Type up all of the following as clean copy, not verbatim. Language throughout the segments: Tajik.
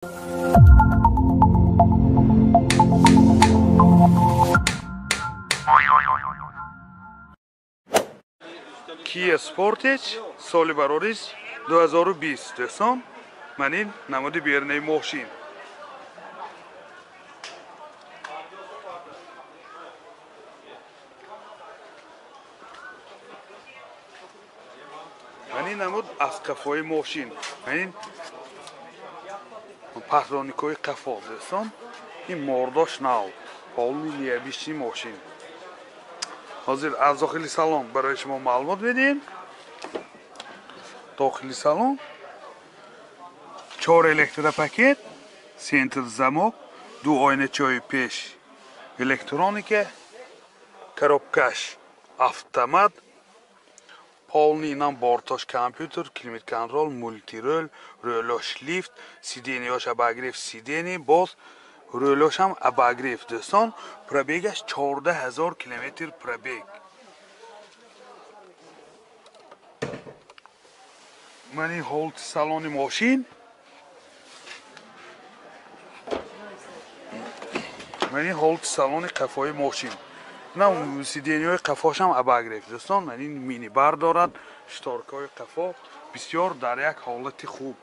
Kia Sportage соли барориш 2020 дӯстон. Ман ин намуди берунаи мошин. Ман ин намуд аз қафои мошин. Ман ин патроникҳои қафо дӯстон. Ин мордош нав, полни необычный мошин. Ҳозир аз дохили салон барои шумо маълумот медиҳем. Дохили салон 4 электропакет, центр замок, 2 оиначаҳои пеш, электроника, коробкаш автомат, полный инам бортош компютер, климат-контрол, мультирол, рӯлош лифт, сиденьяш обогрев сиденье, боз рӯлошам обогрев дӯстон. Пробегаш 14 000 километр пробег. Ман ин ҳолати салони мошин. Ман ин ҳолати салони қафои мошин. Инам сиденьяҳои қафошам обогрев дӯстон. Ман ин минибар дорад, шторкаҳои қафо бисёр дар як ҳолати хуб.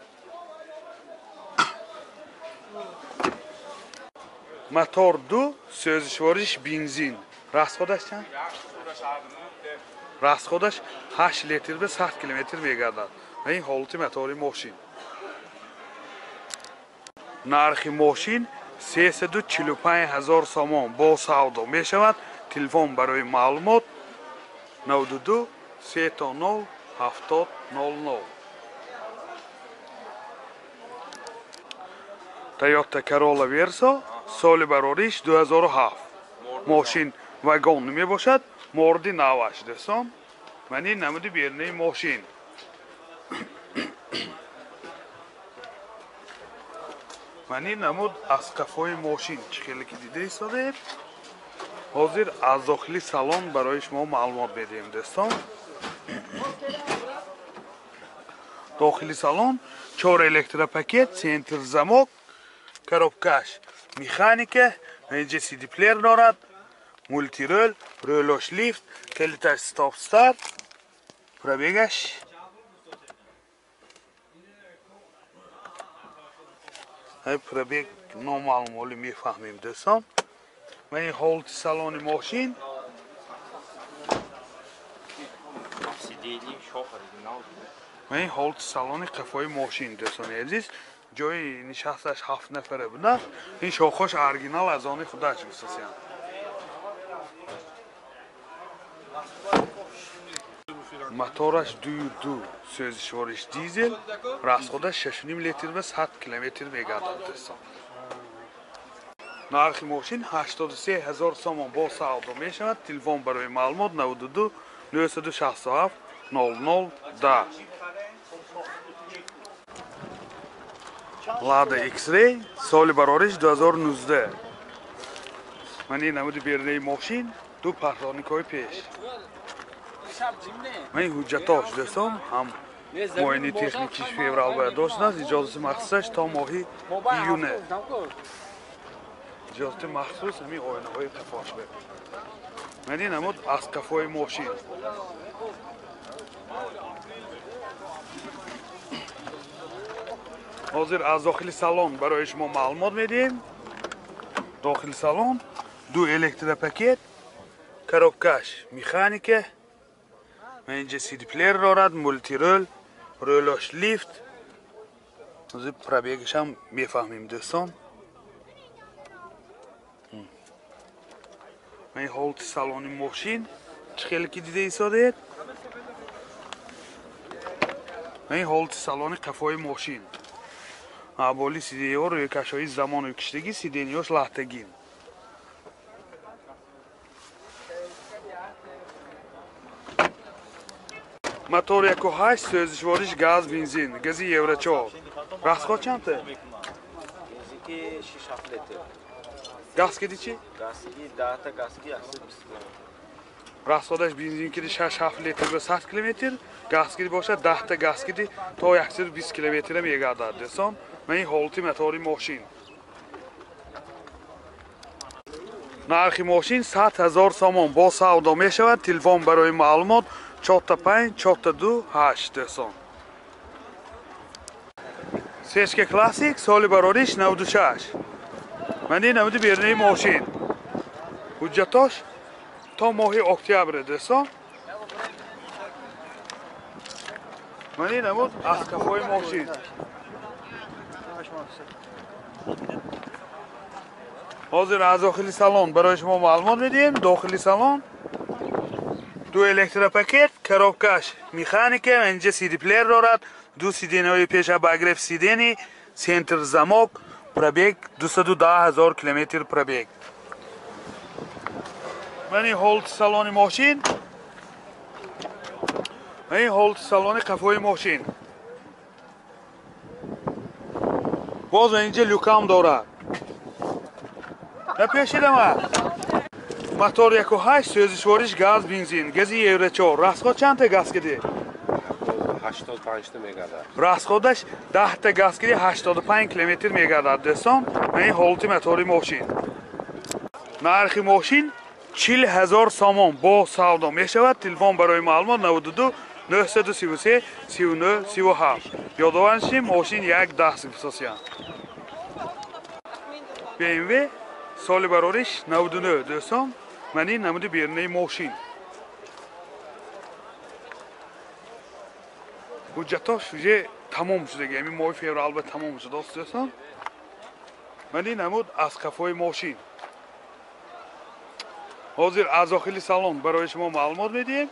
Мотор 2, сӯзишвориш бензин. Расходаш чанд? Расходаш 8 литр ба 100 километр мегардад. Ин ҳолати мотори мошин. Нархи мошин 345 000 сомон бо савдо мешавад. Телефон барои маълумот 92 300 70 00. Toyota Corolla Verso соли барориш 2007. Мошин вагон мебошад, морди наваш дӯстон. Ман ин намуди берунаи мошин. Ман ин намуд аз қафои мошин чӣ хеле ки дида истодед. Ҳозир аз дохили салон барои шумо маълумот медиҳем дӯстон. Дохили салон 4 электропакет, центр замок, коробкаш механика, инҷа CD-плеер дорад, мультирол, рӯлош лифт, калиташ стоп-старт, пробегаш пробег номаълум ҳоле мефаҳмем дӯстон. Ман ин ҳолати салони мошин. Ман ин ҳолати салони қафои мошин дӯстони азиз. Ҷои нишасташ 7 нафара будааст. Ин шохош оригинал аз они худаш гусасиянд. Мотораш 2.2, сӯзишвориш дизел, расходаш 6.5 литр ба 100 километр мегардад дӯстон. Нархи мошин 83 000 сомон бо савдо мешавад. Телефон барои маълумот 92 967 00 10. Lada X-Ray соли барориш 2019. Ман ин намуди берунаи мошин, 2 патроникҳои пеш. Ман ин ҳуҷҷатош дӯстон, ҳам муоинаи техникиш феврал бояд доштааст, иҷозати махсусаш то моҳи июне. Иҷозати махсус ҳамин оинаҳои қафош бе. Ман ин намуд аз қафои мошин. Ҳозир аз дохили салон барои шумо маълумот медиҳем. Дохили салон 2 электропакет, коробкаш механика, инҷа CD-плеер дорад, мультирол, рӯлош лифт. Ҳозир пробегашам мефаҳмем дӯстон. Ман ин ҳолати салони мошин чӣ хеле ки дида истодед. Ман ин ҳолати салони қафои мошин. Аболи сиденьяҳо рӯйкашҳои замону киштагӣ, сиденьяҳош лаҳтагин. Мотор 1.8, сӯзишвориш газ, бензин, гази Евро 4. Расход чандта? Бензинки 6-7 литр. Газ киди чӣ? Газки 10 та, газки 120 километр. Расходаш бензин киди 6-7 литр ба 100 километр, газ киди бошад 10 та газ киди то 120 километр мегардад дӯстон. Ман ин ҳолати мотори мошин. Нархи мошин 100 000 сомон бо савдо мешавад. Телефон барои маълумот 45 42 8 дӯстон. Сечка Классик соли барориш 96. Ман ин намуди берунаи мошин. Ҳуҷҷатош то моҳи октябр дӯстон. Ман ин намуд аз қафои мошин. Ҳозир аз дохили салон барои шумо маълумот медиҳем. Дохили салон ду электропакет, коробкаш механика, инҷа CD-плеер дорад, ду сиденьяҳои пеш обогрев сидени, центр замок, пробег 210 000 километр пробег. Ман ин ҳолати салони мошин. Ман ин ҳолати салони қафои мошин. Боз инҷа люкам дорад. Напешидама. Мотор 1.8, сӯзишвориш газ, бензин, гази Евро 4. Расход чанд та газ киди? 85 та мегардад. Расходаш 10 та газ киди 85 километр мегардад дӯстон. Ман ин ҳолати мотори мошин. Нархи мошин 40 000 сомон бо савдо мешавад. Телефон барои маълумот 92 933 39 37. Ёдовар шим, мошин як даст гусосиян. BMW соли барориш 99 дӯстон. Ман ин намуди берунаи мошин. Ҳуҷҷатош уже тамом шудаги, ҳамин моҳи феврал ба тамом шудааст дӯстон. Ман ин намуд аз қафои мошин. Ҳозир аз дохили салон барои шумо маълумот медиҳем.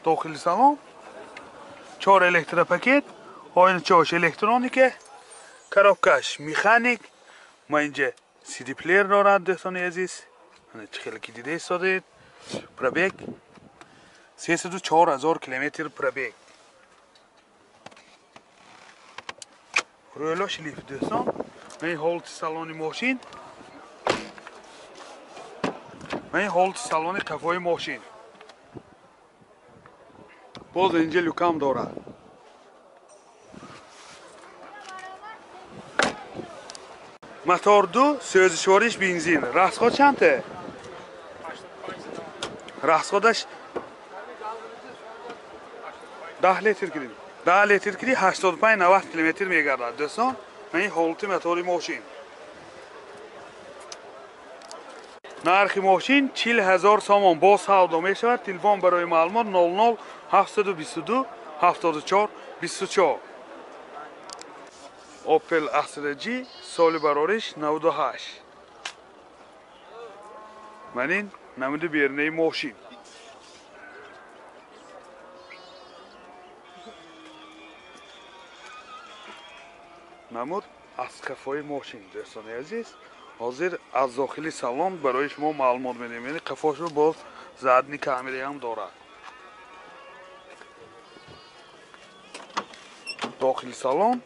Дохили салон 4 электропакет, оиначаош электроника, коробкаш механик. Ма инҷа CD-плеер дорад дӯстони азиз. Чӣ хеле ки дида истодед. Пробег 304 000 километр пробег. Рӯлош лифт дӯстон. Ман ин ҳолати салони мошин. Ман ин ҳолати салони қафои мошин. Боз инҷа люкам дорад. Мотор 2, сӯзишвориш бензин. Расход чанд та? Расходаш 10 литр киди. 10 литр киди 85-90 километр мегардад дӯстон. Ман ин ҳолати мотори мошин. Нархи мошин 40 000 сомон бо савдо мешавад. Телефон барои маълумот 00 722 74 24. Opel Astra G соли барориш 98. Ман ин намуди берунаи мошин. Намуд аз қафои мошин дӯстони азиз. Ҳозир аз дохили салон барои шумо маълумот медиҳем. Яъне қафошро боз задни камераам дорад. Дохили салон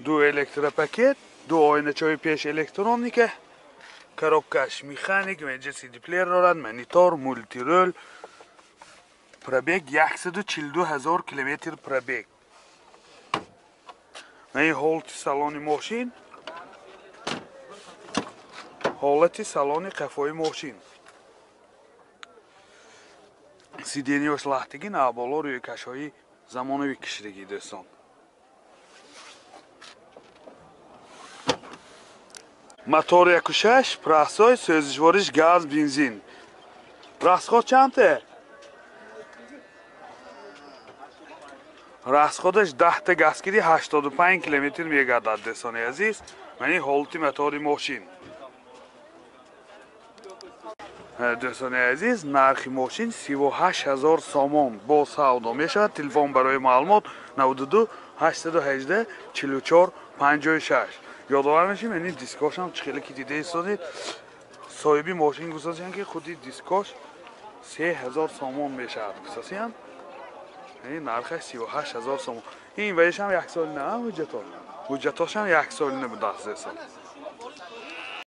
ду электропакет, ду оиначаҳои пеш электроника, коробкаш механик, инҷа CD-плеер дорад, монитор, мултирол. Пробег 142 000 километр пробег. Ман ин ҳолати салони мошин. Ҳолати салони қафои мошин. Сиденьяш лахтагӣ, на боло рӯйкашҳои замонавӣ кишидагӣ дӯстон. Мотор 1.6, простой, сӯзишвориш газ, бензин. Расход чанд та? Расходаш 10 та газ киди 85 километр мегардад дӯстони азиз. Ман ин ҳолати мотори мошин. Дӯстони азиз, нархи мошин 38 000 сомон бо савдо мешавад. Телефон барои маълумот 92 818 44 56. Ёдовар мешем, ин дискошам чӣ хеле ки дида истодед. Соҳиби мошин гусасиян ки худи дискош 3000 сомон мешавад. Гусасиян ин нархаш 38 000 сомон. Ин ваишам як соли на ҳуҷҷато. Ҳуҷҷатошам як соли на будааст дӯстон.